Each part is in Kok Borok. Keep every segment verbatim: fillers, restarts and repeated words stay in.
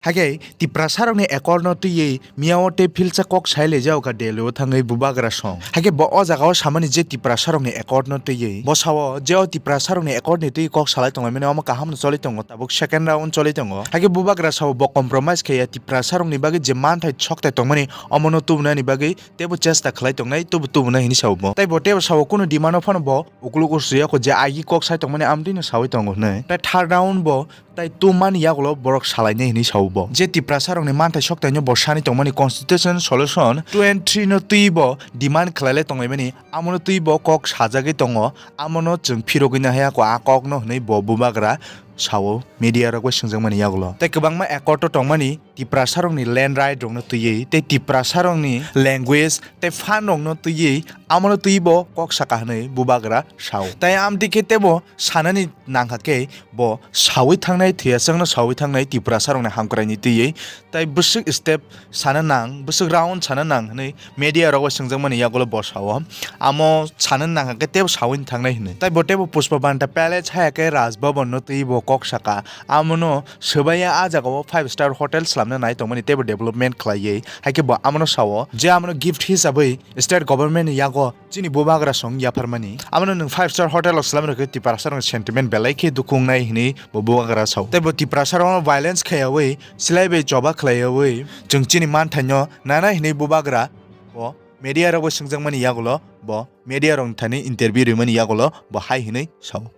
Hakhe Tiprasarokni accord no twiwi miyao tei philsa kok sai laijak kha Delhi o thangwi Bubagra song. Hakhe bo o jaga o samani je Tiprasarokni accord no twiwi bo sao je o Tiprasarokni accord ni twi kok salai tonglaimani omo kaham no choli tongo, tabuk second round choli tongo. Hakhe Bubagra sao bo compromise khaiya Tiprasarokni bagwi je manthai sokthai tongmani omo no tubunani bagwi teibo chesta khlai tongnai, tubu tubunai hinwi sao bo. Tei bo teibo sao kunu demand o phano bo ukuluk usriya kho je agi kok sai tongmani amtwi no sawi tongo hinwi. Tei third round bo tai tumani yagulo borok salainai hinwi sao bo. Je Tiprasarokni manthai soktaino bo sani tongmani constitution solution two and three no twi bo demand khlailai tonglaimani, amono twi bo kok sajagwi tongo, amono chwng phirogwi nahaya kho a kokno hinwi bo Bubagra sao media rok bai swngjakmani yagulo. Tei kwbangma accord o tongmani Tiprasarokni land right rokno twiwi tei Tiprasarokni language tei phan rokno twiwi amono twi bo kok saka hinwi Bubagra sao. Tei amtwi khe teibo sanani nangkha khe bo sawi thangnai, thwiya chwngno sawi thangnai Tiprasarokni hamkraini twiwi. Tei bwswk step sana nang, bwswk round sana nang hinwi media rok bai swngjakmani yagulo bo sao. Amo sana nangkha khe teibo sawi thangnai hinwi. Tei bo teibo Pushpa Banta Palace haya khe Raj Bhavan no twiwi bo kok saka. Amono swbaiya a jagao five star hotel slamna nai tongmani teibo development khlaiwi. Haikhe bo amono sao je amono gift hisabwi state government ni yago chini Bubagra song yapharmani. Amono nwng five star hotel o slamrwkhe Tiprasarokni sentiment belai khe dukhu wngnai hinwi bo Bubagra sao. Tei bo Tiprasarokno violence khaiyawi, silaibai choba khlaiyawi chwng chini manthaino nana hinwi Bubagra bo media rokbo swngjakmani yagulo bo media rokni thani interview rimani yagulo bo hai hinwi sao.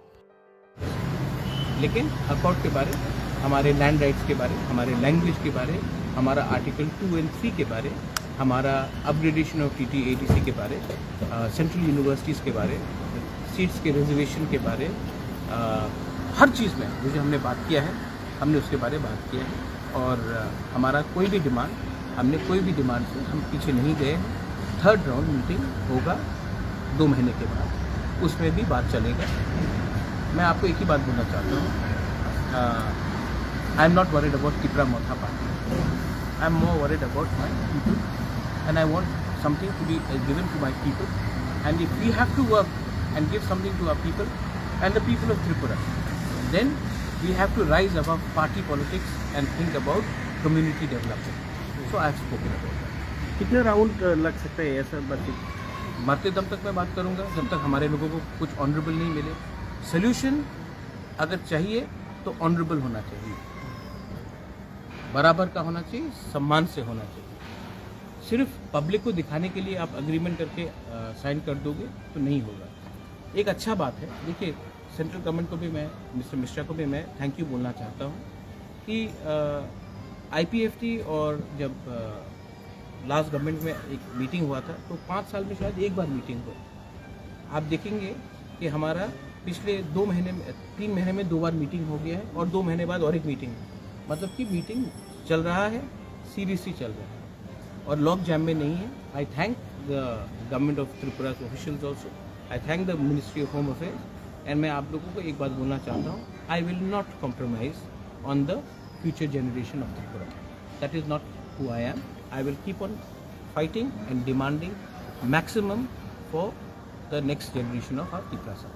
लेकिन अकॉर्ड के बारे, हमारे land rights के बारे, हमारे लैंग्वेज के बारे, हमारा आर्टिकल टू एंड थ्री के बारे, हमारा अपग्रेडेशन ऑफ टीटी एडीसी के बारे, सेंट्रल यूनिवर्सिटीज़ के बारे, सीट्स के रिजर्वेशन के बारे, अ, हर चीज़ में जो जो हमने बात किया है, हमने उसके बारे में बात किया है। और हमारा कोई भी डिमांड, हमने कोई भी डिमांड से हम पीछे नहीं गए हैं। थर्ड राउंड मीटिंग होगा दो महीने के बाद, उसमें भी बात चलेगा। मैं आपको एक ही बात बोलना चाहता हूँ, I am not worried about Tipra Motha party, I am more worried about my people and I want something to be given to my people, and if we have to work and give something to our people and the people of Tripura, then we have to rise above party politics and think about community development. So I have spoken about that. कितने राउंड लग सकता है ऐसा बस? मरते दम तक मैं बात करूंगा जब तक हमारे लोगों को कुछ ऑनरेबल नहीं मिले। सोल्यूशन अगर चाहिए तो ऑनरेबल होना चाहिए, बराबर का होना चाहिए, सम्मान से होना चाहिए। सिर्फ पब्लिक को दिखाने के लिए आप अग्रीमेंट करके साइन कर दोगे तो नहीं होगा। एक अच्छा बात है, देखिए, सेंट्रल गवर्नमेंट को भी मैं, मिस्टर मिश्रा को भी मैं थैंक यू बोलना चाहता हूँ कि आईपीएफटी और जब लास्ट गवर्नमेंट में एक मीटिंग हुआ था तो पाँच साल में शायद एक बार मीटिंग हुआ। आप देखेंगे कि हमारा पिछले दो महीने में, तीन महीने में दो बार मीटिंग हो गया है और दो महीने बाद और एक मीटिंग, मतलब कि मीटिंग चल रहा है, सीरियसली चल रहा है और लॉग जैम में नहीं है। I thank the government of Tripura's officials also, I thank the Ministry of Home Affairs, and मैं आप लोगों को एक बात बोलना चाहता हूँ, I will not compromise on the future generation of Tripura. That is not who I am. I will keep on fighting and demanding maximum for the next generation of our Tiprasa.